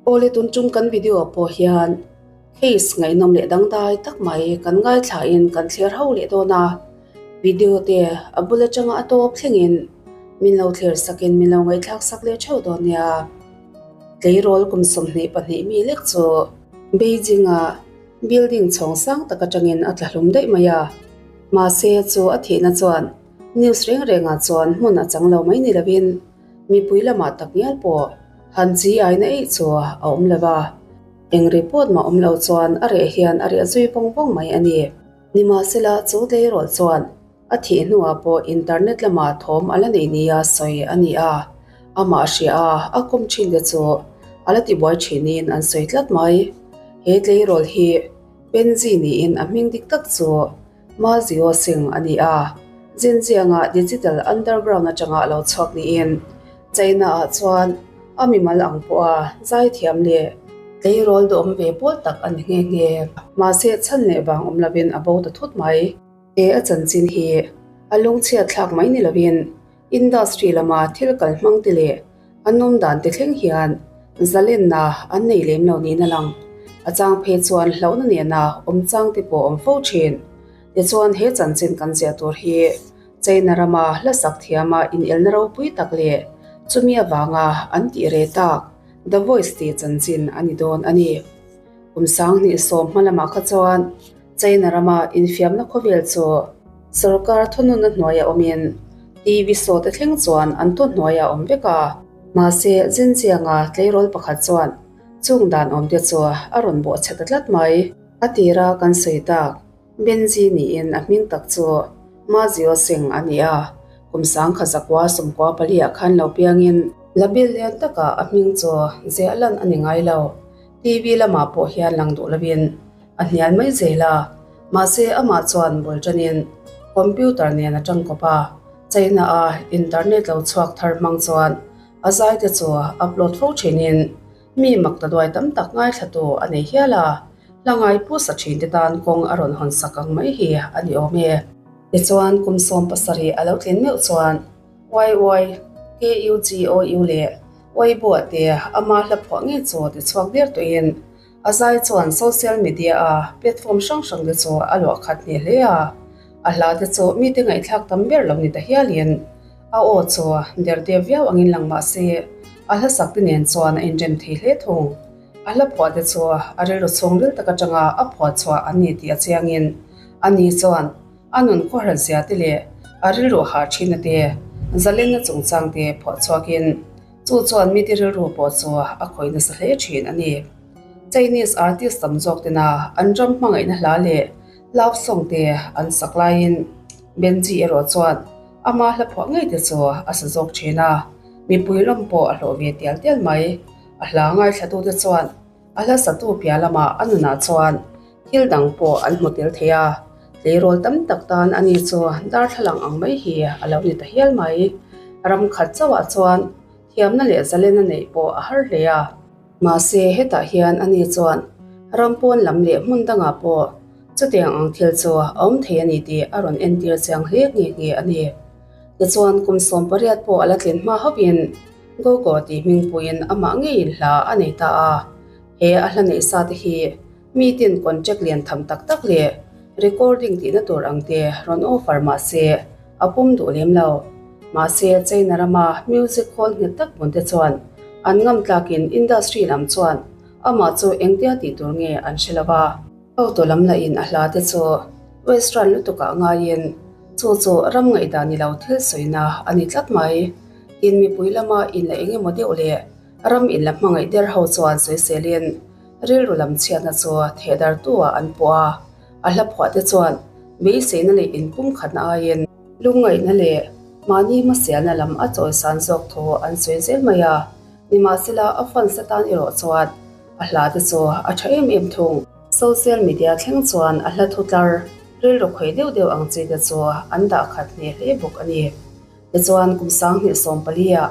Awle tun tum kan video pawh hian case ngaihnawm leh dangdai tak mai kan ngaithla in kan thlir ho leh dawn a, video te a bul atanga a tawp thlengin min lo thlir sakin min lo ngaihthlak sak leh theuh dawn nia. Tleirawl kum 22 mi lek chu Beijing ah building chhawng sang tak atangin a tla hlum daih mai a, mahse chu a thihna chuan news reng rengah chuan hmun a chang lo mai ni lovin mipui lamah tak ngial pawh han chi aina eih chu a awm lo va, eng report mah awm lo chuan a reh hian a reh zui vawng vawng mai a ni. Nimahsela chu tleirawl chuan a thih hnuah pawh internet lamah thawm a la nei nia sawi a ni a, amah hria a a kawm thin te chu a la tibuai thinin an sawi tlat mai. He tleirawl hi Benji niin a hming dik tak chu Ma Zio Singh a ni a, Xinjiang-a digital underground atanga lo chhuak niin China-ah chuan a mimal ang pawha zaithiam leh tleirawl duhawm ve pawl tak a ni nghe nghe. Mahse, chhan leh vang awm lovin a bo ta thut mai. He a chanchin hi a lungchhiat thlak mai ni lovin Industry lama thil kal hmang te leh an awm dan te thleng hian zalenna an nei lem lo niin a lang. A chang phei chuan hlauhna nena awm chang te pawh awm fo thin. Tichuan he chanchin kan ziah tur hi China rama hla sak thiama inelna ropui tak leh chumi avanga an tih reh tak The Voice tih chanchin a ni dawn a ni. Kum 2010 hma lamah kha chuan China rama infiamna khawvel chu sorkar thununna hnuaia awmin TV show te thleng chuan an thu hnuaia awm vek a. Mahse, Xinjiang-a tleirawl pakhat chuan chung dan awmte chu a rawn bawh chhe ta tlat mai. A tira kan sawi tak, Benji niin a hming tak chu Ma Jioseng a ni a, kum 1994 ah khan lo piangin label lian takah a hming chu ziah lan a ni ngai lo. TV lamah pawh hian lang duh lovin a hnial mai zel a, mahse amah chuan bul tanin computer nen a tangkawp a, China a internet lo chhuak thar hmang chuan a zai te chu upload fo thinin mi mak ta duai tam tak ngaithlatu a nei hial a, hla ngai pu sa thin te tan kawng a rawn hawn sak ang mai hi a ni awm e. Tichuan kum 17 a lo tlin meuh chuan YY, KUGOU leh Weibo te ama hla phuah ngei chu ti chhuak der tawhin A zai chuan social media a platform hrang hrang te chu a luah khat hneh hle a, a hla te chu mite ngaihthlak tam ber lo ni ta hialin a aw chu der deuh viau angin lang mah se a hla sak te nen chuan a inrem thei hle thung. A hla phuah te chu a rilru chhungril tak atanga a phuah chhuah an ni tih a chiangin ani chuan a nun khawhral zia te leh a rilru hah thina te zalenna chungchang te phuah chhuakin Chu chuan mite rilru pawh chu a khawih nasa hle thin a ni. Chinese artist tam zawk tena an ram hmangaihna hla leh love song te an sak laiin Benji erawh chuan ama hla phuah ngei te chu a sa zawk thin a, mipui lawm pawh a hlawh ve tial tial mai. A hla ngaithlatute chuan a hla satu piah lamah a nunah chuan thil dang pawh an hmu tel thei a, tleirawl tam tak tan ani chu darthlalang ang mai hi a lo ni ta hial mai. Ram khat chauhah chuan thiamna leh zalena neih pawh a har hle a. Mahse hetah hian ani chuan ram pawn lam leh hmun dangah pawh chutiang ang thil chu a awm thei a ni tih a rawn entir chiang hle nghe nghe a ni. Tichuan kum 18 pawh a la tlin hma hauhin Gogo tih hmingpuiin amah ngeiin hla a nei ta a, he a hla neih sa te hi Mi tin contract lian tham tak tak leh recording tihna tur ang te rawn offer mah se a pawm duh lem lo. Mahse China rama music hall nghet tak bun te chuan an ngam tlakin industry lam chuan amah chu engtia tih tur nge an hre lo va. Auto lam lahin a hla te chu western lutukah ngaiin chu chu ram ngaihdan ni lo thil sawina a ni tlat mai. Tin mipui lama inla eng emaw deuh leh ram inla hmangaih der ho chuan sawiselin Rilru lam chhiatna chu thehdartu-ah an pawh a, a hla phuah te chuan beiseina leh inpumkhatna aiin lungngaihna leh mahni hmasialna lam a chawisan zawk thu an sawi zel mai a, nimahsela a fans atan erawh chuan a hla te chu a tha em em thung. Social media thleng chuan a hla thu tlar rilru khawih deuh deuh ang chi te chu an dah khat hneh hle bawk a ni. Tichuan kum 2014-ah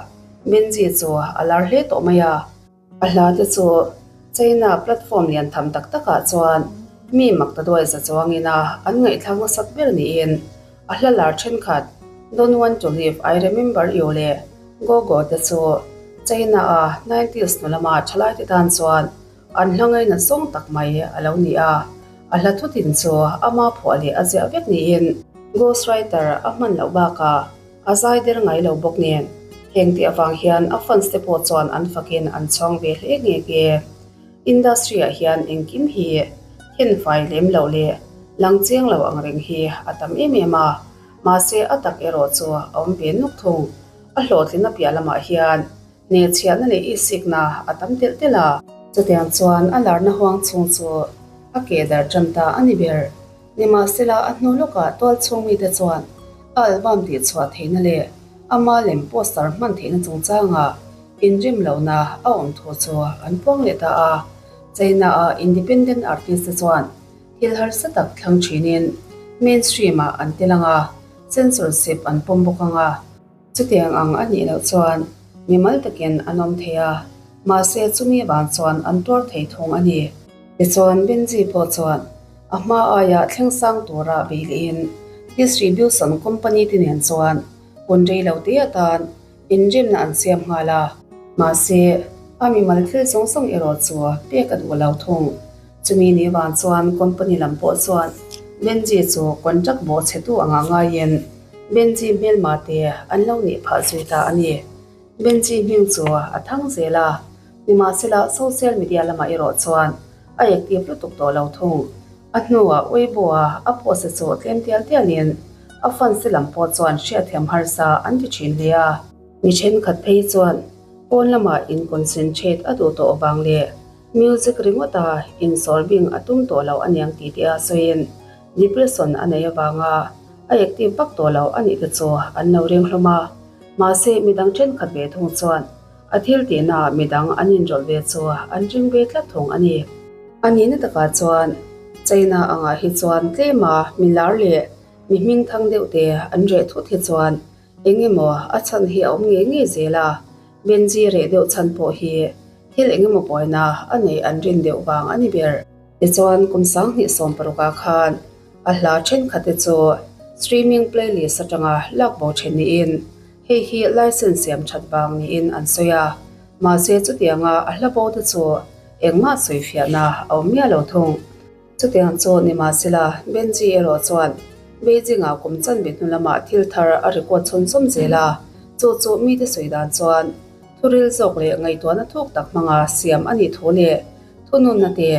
Benji chu a lar hle tawh mai a. A hla te chu China platform lian tham tak takah chuan mi mak ta duai za chuangin a an ngaihthlak nasat ber niin a hla lar thenkhat Don't Want to Live, I Remember You leh Go Go te chu China-a nineties hnu lama thalaite tan chuan an hla ngainat zawng tak mai a lo ni a. A hla thutin chu ama phuah leh a ziah vek niin ghostwriter a hman loh bakah a zai der ngai lo bawk nen heng tih avang hian a fans te pawh chuan an fakin an chhuang ve hle nghe nghe. Industry ah hian engkim hi thenfai lem loh leh lang chiang lo ang reng hi a tam em em a, mahse a tak erawh chu a awm ve nuk thung. A hlawhtlin a piah lamah hian hnehchhiahna leh ihsikna a tam telh telh a. Chutiang chuan a larna huang chhung chu a keh darh tan ta a ni ber. Nimahsela a hnu lawkah tual chhung mite chuan a album tihchhuah theihna leh ama lem poster hman theihna chungchangah inrim lohna a awm thu chu an puang leh ta a. China-a independent artist te chuan thil harsa tak thlang thinin mainstream-ah an tel ang a, censorship an pawm bawk ang a. Chutiang ang a nih loh chuan mimal takin an awm thei a, mahse chumi vang chuan an tuar thei thung a ni. Tichuan Benji pawh chuan a hma aia thleng sang tura bei lehin distribution company te nen chuan hun rei lo te atan inrimna an siam nghal a. Mahse a mimal thil zawng zawng erawh chu pek a duh lo thung. Chumi ni vang chuan company lam pawh chuan Benji chu contract bawh chhetu anga ngaiin Benji hmelma te an lo nih phah zui ta a ni. Benji hming chu a thang zel a, nimahsela social media lamah erawh chuan a active lutuk tawh lo thung. A hnuah Weibo-a a post-a chu tlem tial tialin a fans te lam pawh chuan hriatthiam harsa an ti thin hle a. Mi thenkhat phei chuan pawn lamah in concentrate a duh tawh vang leh Music ringawta insawrbing a tum tawh lo aniang tih te a sawiin depression a nei avanga a active vak tawh lo a nih te chu an lo ring hlawm a. Mahse midang thenkhat ve thung chuan a thil tihnaah midang an inrawlh ve chu an ring ve tlat thung a ni. A nihna takah chuan China angah hi chuan tlema milar leh mi hmingthang deuh te an reh thut hi chuan eng emaw a chhan hi a awm ngei ngei zel a. Benji reh deuh chhan pawh hi thil eng emaw buaina a neih an rin deuh vang a ni ber. Tichuan kum 2016 ah khan a hla thenkhat te chu streaming playlist atanga lak bo then niin hei hi license siam that vang niin an sawi a, mahse chutianga a hla bo te chu engmah sawifiahna a awm miah lo thung. Chutiang chu nimahsela Benji erawh chuan Beijing-ah kum chanve hnu lamah thil thar a record chhunchawm zel a, chu chu mite sawi dan chuan thuril zawk leh ngaihtuahna thuk tak hmanga siam a nih thu leh thununna te,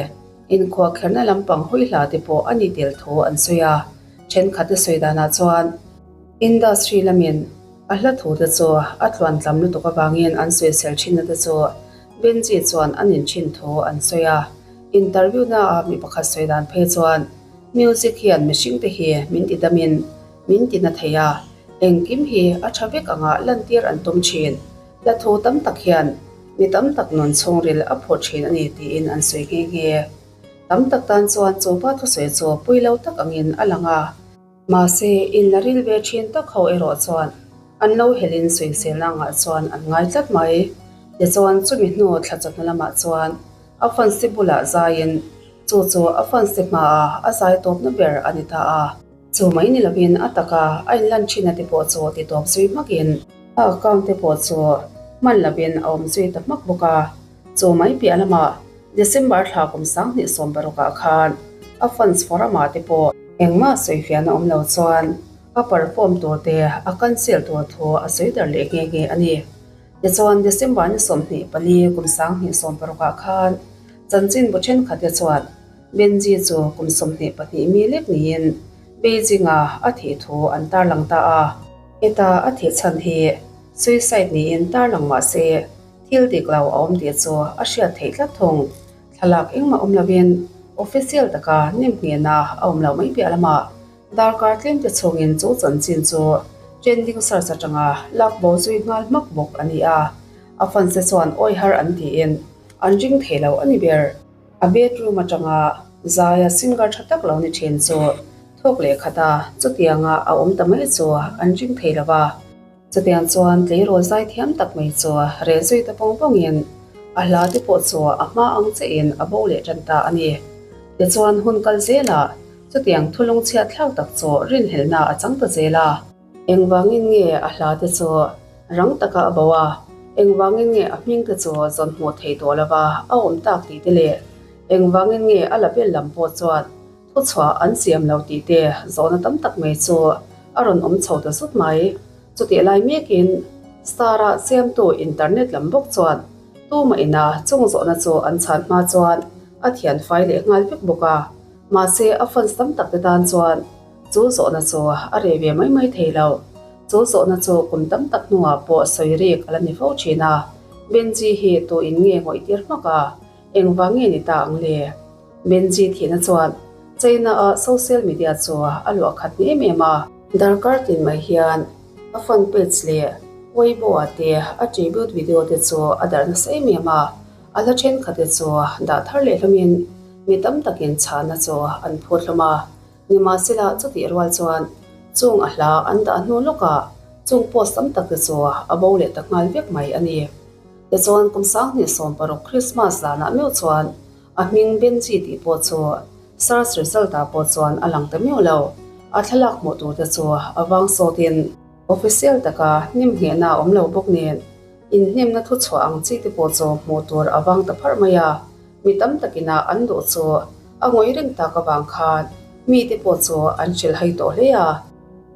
inkhuahkherhna lampang hawi hla te pawh a ni tel thu an sawi a. Thenkhatte sawi danah chuan industry lamin a hla thu te chu a tluantlam lutuk avangin an sawisel thinna te chu Benji chuan a nin thin thu an sawi a. Interview naah mi pakhat sawi dan phei chuan music hian mihring te hi min ti damin min ti na thei a, engkim hi a tha vek anga lantir an tum thin. Hla thu tam tak hian mi tam tak nun chhungril a phur thin a ni tiin an sawi nghe nghe. Tam tak tan chuan chu pa thusawi chu pui lo tak angin a lang a. Mahse, in la ril ve thin tak ho erawh chuan an lo helin sawiselna angah chuan an ngai tlat mai. Tichuan, chumi hnu thla chawhnu lamah chuan a fans te bulah zaiin chu chu a fans te hmaah a zai tawpna ber a ni ta a. Chu mai ni lovin a taka a inlan thinna te pawh chu ti tawp zui hmakin a account te pawh chu hman lovin a awm zui ta hmak bawk a. Chu mai piah lamah December thla kum 2016 ah khan a fans forum ah te pawh engmah sawifiahna awm lo chuan a perform tur te a cancel tur thu a sawi dar leh nghe nghe a ni. Tichuan December ni 24 kum 2016 ah khan chanchinbu thenkhat te chuan Benji chu kum 22 mi lek niin Beijing ah a thih thu an tarlang ta a. Heta a thih chhan hi suicide niin tarlang mah se Thil dik lo a awm tih chu a hriat theih tlat thung. Thlalak engmah awm lovin official taka nemnghehna a awm loh mai piah lamah darkar tlemte chhungin chu chanchin chu trending search atanga lak bo zui nghal hmak bawk a ni a. A fans te chuan awi har an tiin an ring thei lo a ni ber. A bedroom atanga zaia singer tha tak lo ni thin chu thawk leh khata chutianga a awm ta mai chu an ring thei lo va. Chutiang chuan tleirawl zaithiam tak mai chu reh zui ta pawng pawngin a hla te pawh chu a hma ang chiahin a bo leh tan ta a ni. Tichuan hun kal zelah chutiang thulung chhiat thlak tak chu rinhlelhna a chang ta zel a. Engvangin nge a hla te chu rang taka a bo a? Engvangin nge a hming te chu zawn hmuh theih tawh lova a awm tak tih te leh engvangin nge a label lam pawh chuan thuchhuah an siam lo tih te zawhna tam tak mai chu a rawn awm chho ta zut mai. Chutih lai mekin Star-a siamtu internet lam bawk chuan tumah ina chung zawhna chu an chhan hma chuan a thian fai leh nghal vek bawk a, mahse a fans tam tak te tan chuan chu zawhna chu a reh ve mai mai thei lo. Chu zawhna chu kum tam tak hnuah pawh sawi rik a la ni fo thin a, Benji hi tu in nge ngawih tir hmak a, engvang nge ni ta ang le? Benji thihna chuan China-a social media chu a luah khat ni em em a. Darkar tin mai hian a fan page leh Weibo-ah te a tribute video te chu a darh nasa em em a, a hla thenkhat te chu dah thar leh hlawmin mi tam takin chhahna chu an phut hlawm a. Nimahsela chutih rual chuan chung a hla an dah hnu lawkah chung post tam tak te chu a bo leh ta nghal vek mai a ni. Tichuan kum 2016 Christmas zanah meuh chuan a hming Benji tih pawh chu search result ah pawh chuan a lang ta meuh lo. A thlalak hmuh tur te chu a vang sawtin official taka hnim nghehna a awm lo bawk nen inhnemna thuchhuah ang chi te pawh chu hmuh tur a vang ta pharh mai a. Mi tam takin a an duh chu a ngawih reng tak avang khan mite pawh chu an hrilh hai tawh hle a.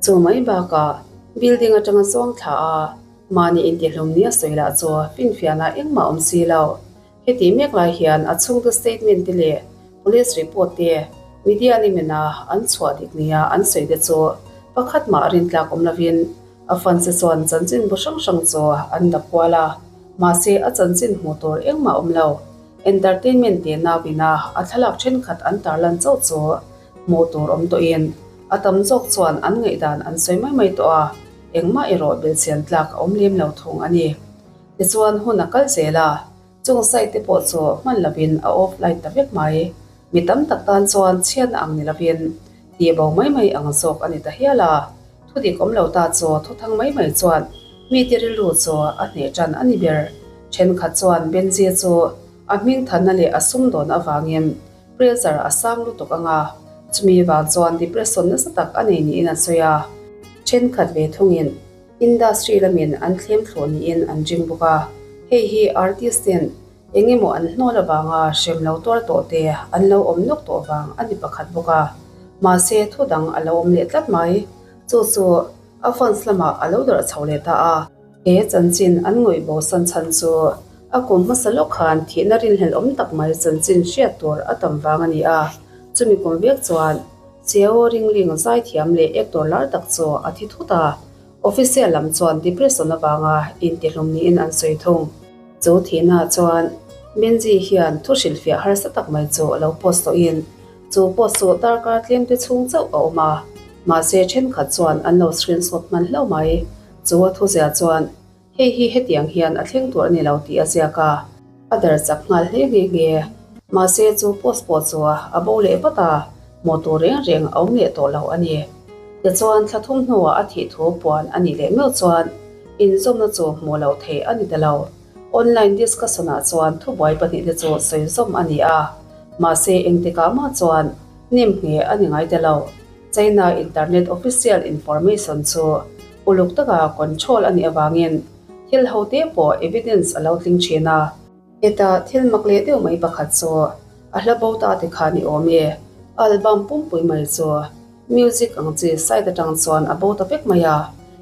Chu mai bakah building atanga zawng thla a mahni intihlum nia sawi lah chu finfiahna engmah awm si lo. Heti mek lai hian a chhungte statement te leh police report te media limena an chhuah dik nia an sawi te chu pakhat mah rintlak awm lovin a fans-te chuan chanchin bu hrang hrang chu an dap kual a. Mahse a chanchin hmuh tur engmah awm lo. Entertainment tih nauina a thlalak thenkhat an tarlan chauh chu hmuh tur awm tawhin a tam zawk chuan an ngaihdan an sawi mai mai tawh a, engmah erawh belhchian tlak a awm lem lo thung a ni. Tichuan hun a kal zel a, chung site te pawh chu hman lovin a offline ta vek mai. Mi tam tak tan chuan chhiatna ang ni lovin tih bo mai mai ang zawk a ni ta hial a, Thudik awm lo ta chu thuthang mai mai chuan mite rilru chu a hneh tan a ni ber. Thenkhat chuan Benji chu a hming thanna leh a sumdawn avangin pressure a sang lutuk ang a, chumi vang chuan depression nasa tak a nei niin an sawi a. Thenkhat ve thungin industry lamin an thlem thluah niin an ring bawk a, hei hi artist ten Eng emaw an hnawl avanga hrem lo tuar tawh te an lo awm nawk tawh vang a ni pakhat bawk a, mahse thu dang a lo awm leh tlat mai. Chu chu a fans lamah a lo darh chho leh ta a. He chanchin an ngawih bo san chhan chu a kum hmasa lawk khan thihna rinhlelh awm tak mai chanchin hriat tur a tam vang a ni a, chumi kum vek chuan Xiao Ringling zaithiam leh actor lar tak chu a thi thut a, official lam chuan depression avanga intihlum niin an sawi thung. Chu thihna chuan Benji hian thu hrilhfiah harsa tak mai chu a lo post tawhin chu post chu darkar tlemte chhung chauh a awm a, mahse thenkhat chuan an lo screenshot hman hlauh mai. Chu a thuzia chuan hei hi hetiang hian a thleng tur a ni lo tih a ziak a, a dar chak nghal hle nghe nghe. Mahse chu post pawh chu a bo leh vat a, hmuh tur reng reng a awm leh tawh lo a ni. Tichuan thla thum hnuah a thih thu puan a nih leh meuh chuan Inzawmna chu hmuh loh theih a ni ta lo. Online discussion-ah chuan thubuai pahnihte chu sawi zawm a ni a, mahse engtikah mah chuan hnim ngheh a ni ngai ta lo. China internet official information chu uluk taka control a nih avangin thil hote pawh evidence a lo tling thin a. Heta thil mak leh deuh mai pakhat chu a hla bo ta te kha ni awm e, album pumpui mai chu Music ang chi site atang chuan a bo ta vek mai a,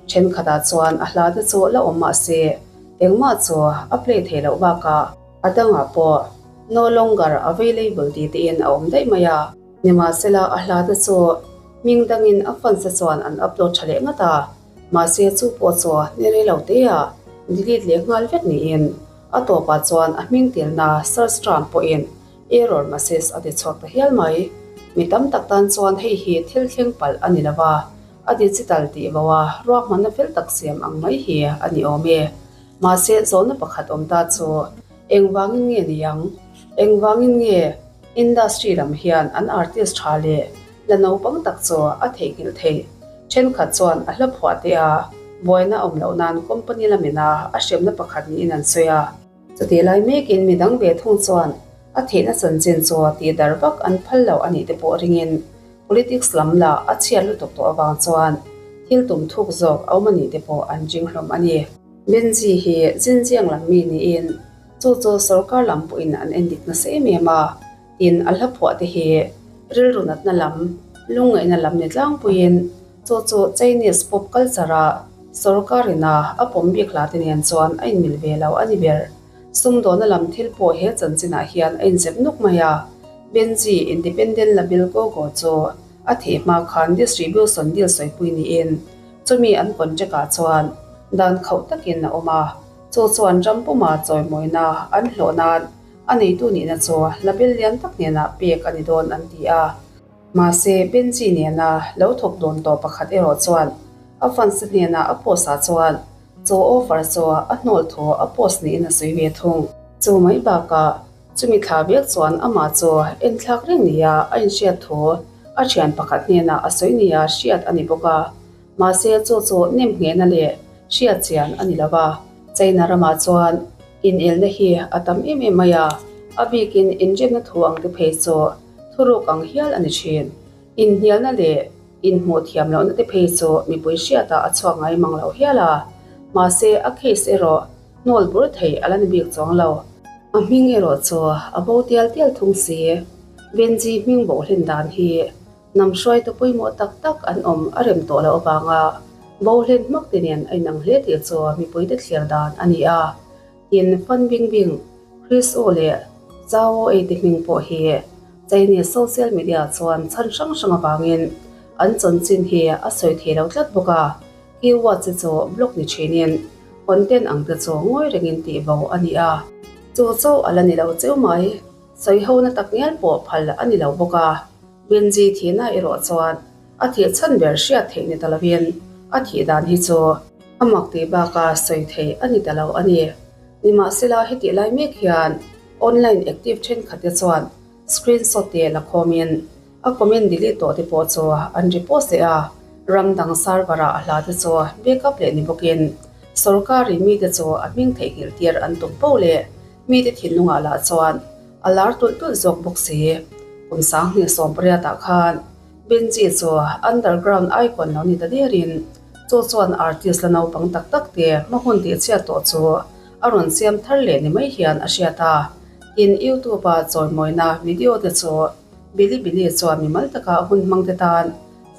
thenkhatah chuan a hla te chu la awm mah se engmah chu a play theih loh bakah a dangah pawh no longer available tih tein a awm daih mai a. Nimahsela a hla te chu hming dangin a fans te chuan an upload tha leh ngat a, mahse chu pawh chu ni rei lo te ah delete leh nghal vek niin a tawpah chuan a hming telna search term pawhin Error message a ti chhuak ta hial mai. Mi tam tak tan chuan hei hi thil thleng palh a ni lo va, a digital tih vo a, ruahmanna fel tak siam ang mai hi a ni awm e. Mahse, zawhna pakhat awm ta chu engvangin nge ni ang? Engvangin nge industry lam hian an artist tha leh la naupang tak chu a theihnghilh theih? Thenkhat chuan a hla phuah te a buaina awm loh nan company lamina a hremna pakhat niin an sawi a. Chutih lai mekin mi dang ve thung chuan a theihna chanchin chu tih dar vak an phal lo a nih te pawh ringin politics lam lah a chhiat lutuk tawh avang chuan thil tum thuk zawk a awm a nih te pawh an ring hlawm a ni. Benji hi Xinjiang lam mi niin chu chu sorkar lam pawhin an endik nasa em em a, tin a hla phuah te hi rilru natna lam, lungngaihna lam ni tlangpuiin chu chu Chinese pop culture a sorkar ina a pawm bik hla te nen chuan a inmil ve lo a ni ber. Sumdawna lam thil pawh he chanchinah hian a inzep nuk mai a, Benji Independent Label Gogo chu a thih hma khan distribution deal sawipui niin chumi an contract ah chuan dan khauh takin a awm a, chu chuan ram puma chawimawina an hlawh nan a neitu nihna chu label lian tak hnenah pek a ni dawn an ti a. Mahse, Benji nena lo thawk dawn tawh pakhat erawh chuan a fans te hnena a post ah chuan Chu offer chu a hnawl thu a post niin a sawi ve thung. Chu mai bakah chumi thla vek chuan amah chu enthlak reng nia a inhriat thu a thian pakhat hnenah a sawi nia hriat a ni bawk a. Mahse chu chu nem nghehna leh hriat chian a ni lo va. China ramah chuan inelna hi a tam em em mai a, a bikin inremna thu ang te phei chu thuruk ang hial a ni thin. Inhnialna leh inhmuh thiam lohna te phei chu mipui hriatah a chhuak ngai mang lo hial a, mahse a case erawh hnawl bur thei a la ni bik chuang lo. A hming erawh chu a bo tial tial thung si. Benji hming bo hlen dan hi hnam hruaitu pawimawh tak tak an awm a rem tawh loh avanga bo hlen hmak te nen a inang hle tih chu mipuite thlir dan a ni a. Tin, Fan Bingbing, Chris Wu leh Zhao Ei te hming pawh hi Chinese social media chuan chhan hrang hrang avangin an chanchin hi a sawi thei lo tlat bawk a, keywords te chu block ni thinin content ang te chu ngawi rengin tih bo a ni a. Chu chauh a la ni lo cheu mai, sawi hona tak ngial pawh phal a ni lo bawk a, Benji thihna erawh chuan a thih chhan ber hriat theih ni ta lovin a thih dan hi chu a mak tih baka sawi theih a ni ta lo a ni. Nimahsela hetih lai mek hian online active thenkhat te chuan screenshot te la khawmin a comment delete tawh te pawh chu an repost leh a, ram dang server ah a hla te chu backup leh ni bawkin sorkarin mite chu a hming theihnghilh tir an tum poh leh mite thinlungah lah chuan a lar tulh tulh zawk bawk si. Kum 2018 ah khan Benji chu underground icon lo ni ta derin chu chuan artist la naupang tak tak te hma hun tih chhiat tawh chu a rawn siam thar leh ni mai hian a hriat a. Tin, YouTube a chawimawina video te chu Bilibili chuan mimal taka hun hmang te tan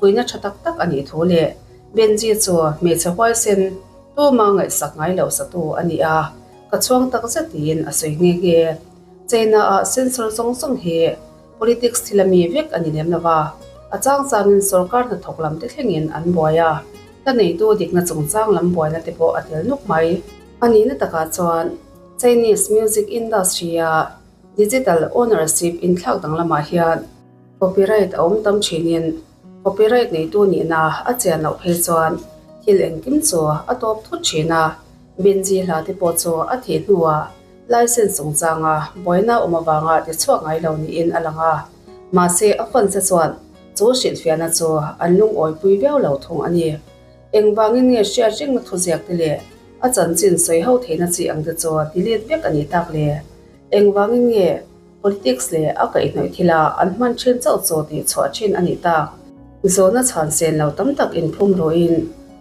fuihna tha tak tak a nih thu leh Benji chu hmeichhe huaisen tuma ngaihsak ngai loh satu a ni a, ka chhuang tak zet tiin a sawi nghe nghe. China ah sensor zawng zawng hi Politics thil a mi vek a ni lem lo va, a chang changin sorkar hnathawk lam te thlengin an buai a, hla neitu dikna chungchang lam buaina te pawh a tel nuk mai. A nihna takah chuan Chinese music industry-a digital ownership inthlak danglamah hian copyright a awm tam thinin copyright neitu nihna a chian loh phei chuan thil engkim chu a tawp thut thin a, Benji hla te pawh chu a thih hnuah License chungchanga buaina awm avanga ti chhuak ngai lo niin a lang a, mahse a fans te chuan chu hrilhfiahna chu an lungawipui viau lo thung a ni. Engvangin nge hriat rengna thuziak te leh a chanchin sawi ho theihna chi ang te chu delete vek a nih tak le? Engvangin nge politics leh a kaihhnawih thila an hman thin chauh chu tih chhuah thin a nih tak? Zawhna chhan sen lo tam tak inphum ruhin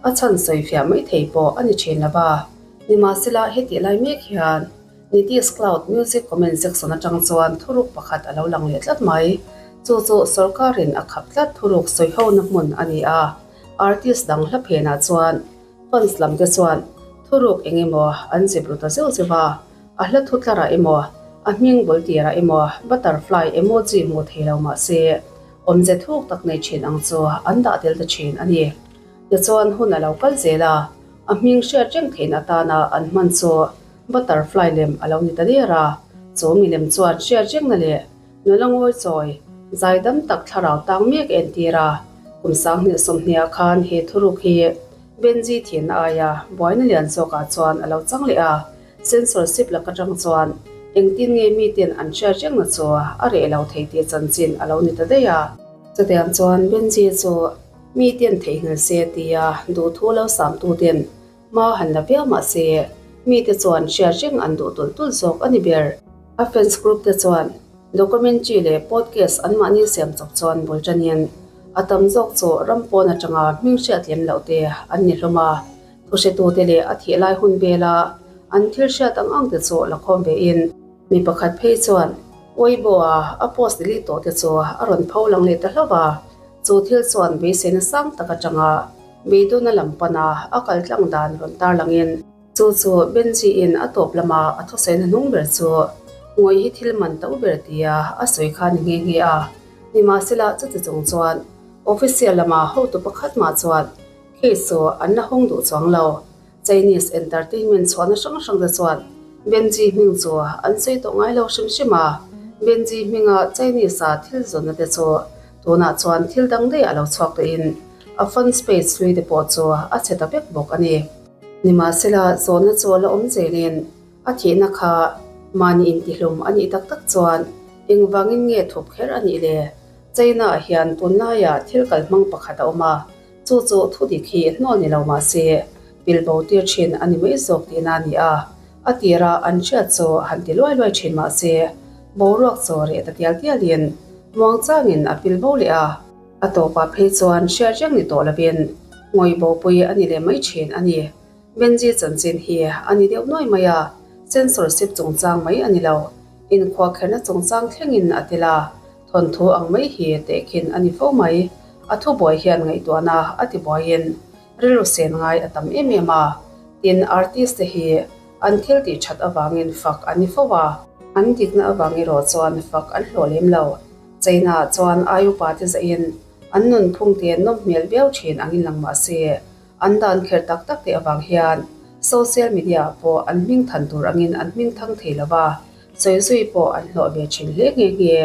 a chhan sawifiah mai thei pawh a ni thin lo va. Nimahsela, hetih lai mek hian Nitish Cloud Music Comment section atang chuan thuruk pakhat a lo lang leh tlat mai. Chu chu sorkarin a khap tlat thuruk sawihona hmun a ni a, artist dang hla phenah chuan fans lam te chuan thuruk eng emaw an zip ru ta zeuh zeuh a, a hla thu tlarah emaw, a hming bul tirah emaw butterfly emoji hmuh thei lo mah se awmze thuk tak nei thin ang chu an dah tel ta thin a ni. Tichuan hun a lo kal zel a. A hming hriat reng theihna atana an hman chu butterfly lem a lo ni ta der a, chu milem chuan hriat rengna leh nula ngawi chawi zaidam tak thlarau tang mek a entir a. Kum 2020 khan he thuruk hi Benji thinna aia buaina lian zawkah chuan a lo chang leh a, censorship lak atang chuan engtin nge miten an hriat rengna chu a reh lo thei tih chanchin a lo ni ta daih a. Chutiang chuan Benji chu Miten theihnghilh se tia duhthu lo samtuten hma han la viau mah se, mite chuan hriat reng an duh tulh tulh zawk a ni ber. A fans group te chuan documentary leh podcast anmahni siam chawp chuan bul tanin a tam zawk chu ram pawn atanga hming hriat lem loh te an ni hlawm a. Thuhretute leh a thih lai hun vela an thil hriat ang ang te chu la khawm ve in, mi pakhat phei chuan Weibo-a a post delete tawh te chu a rawn pho lang leh ta hlauh a, chu thil chuan beiseina sang tak atanga beidawna lam pana a kal tlang dan rawn tarlangin, Chu chu Benji-in a tawp lama a thusawi hnuhnung ber chu ngawih hi thil man to ber tia a sawi kha ni nghe nghe a. Nimahsela chuti chung chuan official lama hotu pakhat mah chuan case chu an la hawng duh chuang lo. Chinese entertainment chhuahna hrang hrang te chuan Benji hming chu an sawi tawh ngai lo hrim hrim a. Benji hminga Chinese-a thil zawnna te chu tunah chuan thil dang daih a lo chhuak tawhin a fans page hlui te pawh chu a chhe ta vek bawk a ni. Nimahsela, zawhna chu a la awm zelin a thihna kha mahni intihlum a nih tak tak chuan engvangin nge thup kher a nih le? China-ah hian tunlaiah thil kalhmang pakhat a awm a, chu chu thudik hi hnawl ni lo mah se pilbo tir thin a ni mai zawk tihna a ni a, a tira an hriat chu han ti luai luai thin mah se boruak chaw reh ta tial tialin muangchangin a pilbo leh a. A tawpah phei chuan hriat reng ni tawh lovin ngawih bopui a ni leh mai thin a ni. Benji chanchin hi a ni deuh nuai mai a, censorship chungchang mai a ni lo, inkhuahkherna chungchang thlengin a tel a, thawnthu ang mai hi tehkhin a ni fo mai. A thubuai hian ngaihtuahna a tibuaiin rilru sen ngai a tam em em a, tin artist te hi an thil tih that avangin fak an ni fo a, an dikna avang erawh chuan fak an hlawh lem lo. China ah chuan ai upa te zahin an nunphung te nawm hmel viau thin angin lang mah se, an dan kher tak tak te avang hian social media ah pawh an hming than tur angin an hming thang thei lo va, sawi zui pawh an hlawh ve thin hle nghe nghe.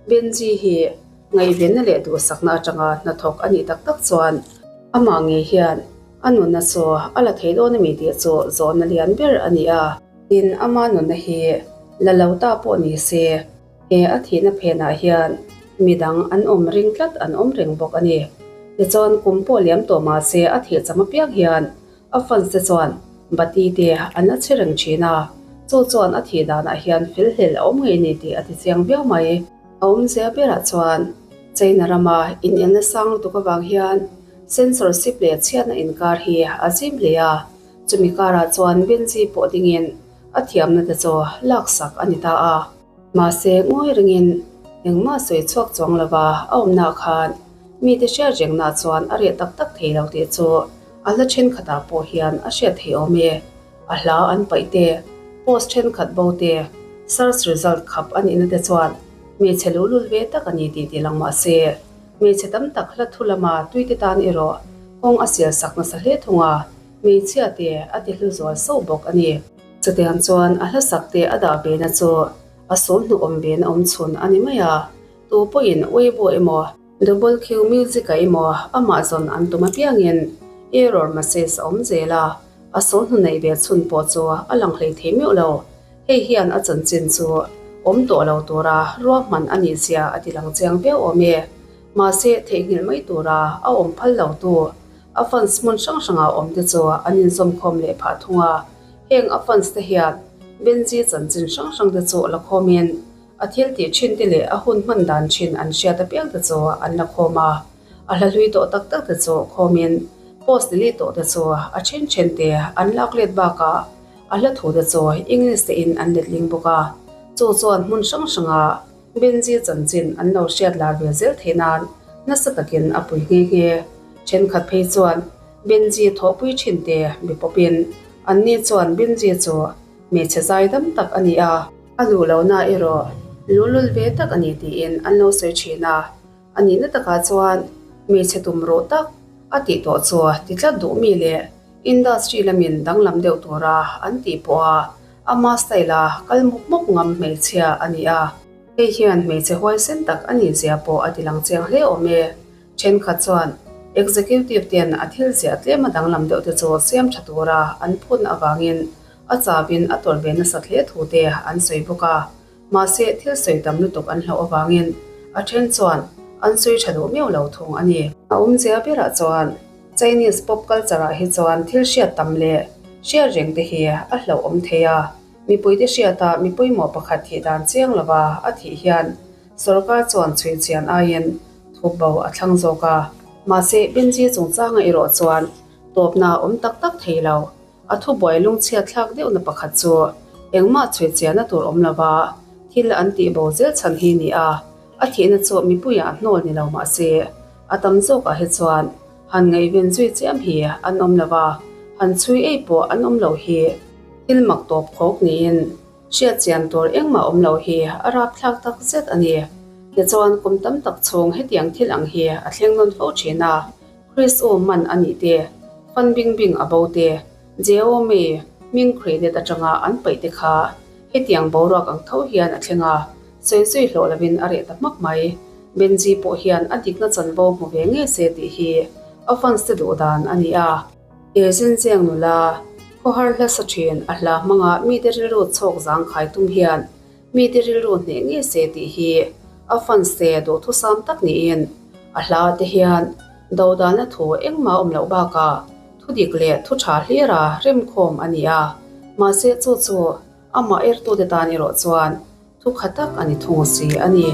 Benji hi ngaihvenna leh duhsakna atanga hnathawk a nih tak tak chuan amah ngei hian a nunna chu a la thei dawn ami tih chu zawhna lian ber a ni a. Tin, ama nunna hi la lo ta pawh ni se, He a thihna phenah hian midang an awm ring tlat an awm reng bawk a ni. Tichuan kum pawh liam tawh mah se a thih cham apiang hian a fans te chuan bati te an la chhe reng thin a, chu chuan a thih danah hian fel hlel a awm ngei ni tih a ti chiang viau mai. A awmzia berah chuan China rama inelna sang lutuk avang hian censorship leh chhiatna inkar hi a zim hle a, chumi karah chuan Benji pawh dingin a thiamna te chu laksak a ni ta a. Mahse, ngawi rengin engmah sawi chhuak chuang lova a awmnaah khan mite hriat rengnaah chuan a reh tak tak thei lo tih chu a hla thenkhatah pawh hian a hriat thei awm e. A hla an paih te, post thenkhat bo te, search result khap a nihna te chuan hmeichhe luhlul ve tak a ni tih tih lang mah se, hmeichhe tam tak hla thu lama tuite tan erawh kawng a sial sak nasa hle thung a, hmeichhia te a ti hlu zual sauh bawk a ni. Chutiang chuan a hlasak te a dah ve na chu a sawn hnu awm ve na awm chhun a ni mai a, tu pawhin Weibo emaw, Double Q Music-a emaw amah zawn an tum apiangin error message a awm zel a, a sawn hnu neih ve chhun pawh chu a lang hlei thei meuh lo. Hei hian a chanchin chu awm tawh lo tura ruahman a nih zia a ti lang chiang viau awm e. Mahse, theihnghilh mai tura a awm phal lo tu a fans hmun hrang hranga awm te chu an inzawmkhawm leh phah thung a. Heng a fans te hian Benji chanchin hrang hrang te chu la khawmin a thil tih thin te leh a hun hman dan thin an hriat apiang te chu an la khawm a, a hla hlui tawh tak tak te chu khawmin post delete tawh te chu a then then te an lak let bakah a hla thu te chu English te in an letling bawk a, chu chuan hmun hrang hranga Benji chanchin an lo hriat lar ve zel theih nan nasa takin a pui nghe nghe. Thenkhat phei chuan Benji thawhpui thin te mi pawpin anni chuan Benji chu hmeichhe zai dam tak a ni a, a luh lohna erawh luhlul ve tak a ni tiin an lo sawi thin a, a nihna takah chuan hmeichhe tum ruh tak a tih tawh chu ti tlat duh mi leh industry lamin danglam deuh tura an tih pawha ama style a kal mup mup ngam hmeichhia a ni a. Hei hian hmeichhe huaisen tak a nih zia pawh a ti lang chiang hle awm e. Thenkhat chuan executive ten a thil ziah tlem a danglam deuh te chu siam tha tura an phun avangin a chauhin a tawlh ve nasat hle thu te an sawi bawk a. Mahse, thil sawi tam lutuk an hlauh avangin a then chuan an sawi tha duh miau lo thung a ni. A awmzia berah chuan Chinese pop culture ah hi chuan thil hriat tam leh hriat reng te hi a hlauh awm thei a, mipuite hriata mi pawimawh pakhat thih dan chiang lova a thih hian sorkar chuan chhui chian aiin thup bo a thlang zawk a. Mahse, Benji chungchanga erawh chuan. Tawpna a awm tak tak thei lo. A thubuai lungchhiat thlak deuhna pakhat chu engmah chhui chiahna tur awm lova thil an tih bo zel chhan hi ni a, a thihna chu mipuiah hnawl ni lo mah se a tam zawkah hi chuan han ngaihven zui chiam hi an awm lova, han chhui ei pawh an awm lo hi thil mak tawp khawk niin hriat chian tur engmah awm lo hi a rapthlak tak zet a ni. Tichuan kum tam tak chhung hetiang thil ang hi a thleng nawn fo thin a. Chris U man a nih te, Fan Bingbing a bo te, Jeo Mei hming credit atanga an paih te kha hetiang boruak ang tho hian a thleng a, sawi zui hlawh lovin a reh ta hmak mai. Benji pawh hian a dikna chanvo hmu ve ngei se tih hi a fans te duh dan a ni a. He zinzeng nula khawhar hla sa thin a hla hmanga mite rilru chhawk zangkhai tum hian Mite rilru hneh ngei se tih hi a fans te duhthusam tak niin a hla te hian dodalna thu engmah awm loh bakah thu dik leh thu tha hlira remkhawm a ni a, mahse chu chu amah ertute tan erawh chuan thu kha tak a ni thung si a ni.